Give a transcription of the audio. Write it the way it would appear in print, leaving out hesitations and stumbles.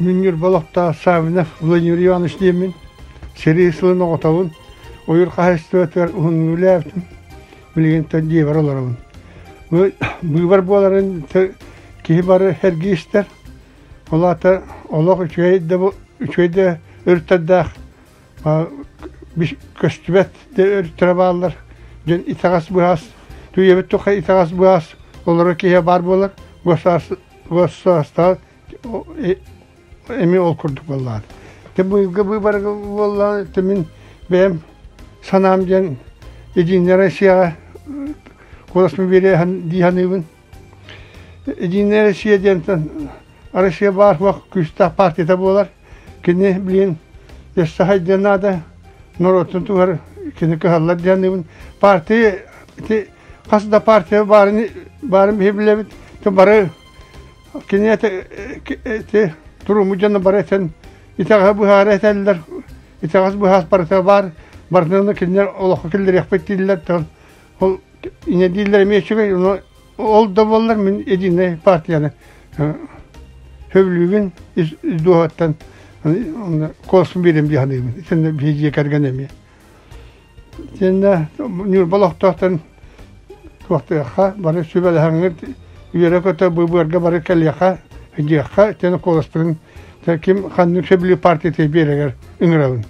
Мин Ньурба олохтоох Саввинов Владимир Иванович диэммин. Сэрии сылын оҕотобун. Ойуур хаһаайыстыбатыгар уһуннук үлэлээбитим. Билигин дьиэбэр олоробун. Быыбар буоларын киһи бары сэргии истэр. Ол аата олох үчүгэй да үчүгэй да өрүттэрдээх көстүбэт да өрүттэрэ бааллар. Дьон итэҕэс быһаас түүйэбит тухары итэҕэс быһаас олорор киһи баар буолар. Государство эмиэ ол курдук буоллаҕа. Дьэ быйылгы быыбарга буоллаҕына ити мин бэйэм санаам диэн Единая Россияҕа куоласпын биэриэ дии саныыбын. Единая Россия диэнтэн Россия баар суох күүстээх партията буолар. Кини билигин өссө хайдыан наада, норуотун туһугар кини кыһаллар дии саныыбын. Партия ити хас да партия баарын баарын биһи билэбит. Бары Кини эти туруммут дьоно бары этэн итэҕэһи быһаара этэллэр, итэҕэс быһаас барыта баар, барытын кинилэр олоххо киллэриэхпит дииллэр, ол инньэ дииллэр эмиэ үчүгэй, ону ол да буоллар мин единая партияны сөбүлүүбүн ис дууһаттан куоласпын биэриэм дии саныыбын, итиннэ биһиги дьиэ кэргэн эмиэ. Итиннэ Ньурба олохтоохторун туохтуохха, бары сүбэлэһэҥҥит үөрэ-көтө быыбарга бары кэлиэхэ, дьиэххэ итиэннэ куоласпытын ким ханнык сөбүлүүр партията биэрэгэр ыҥырабын.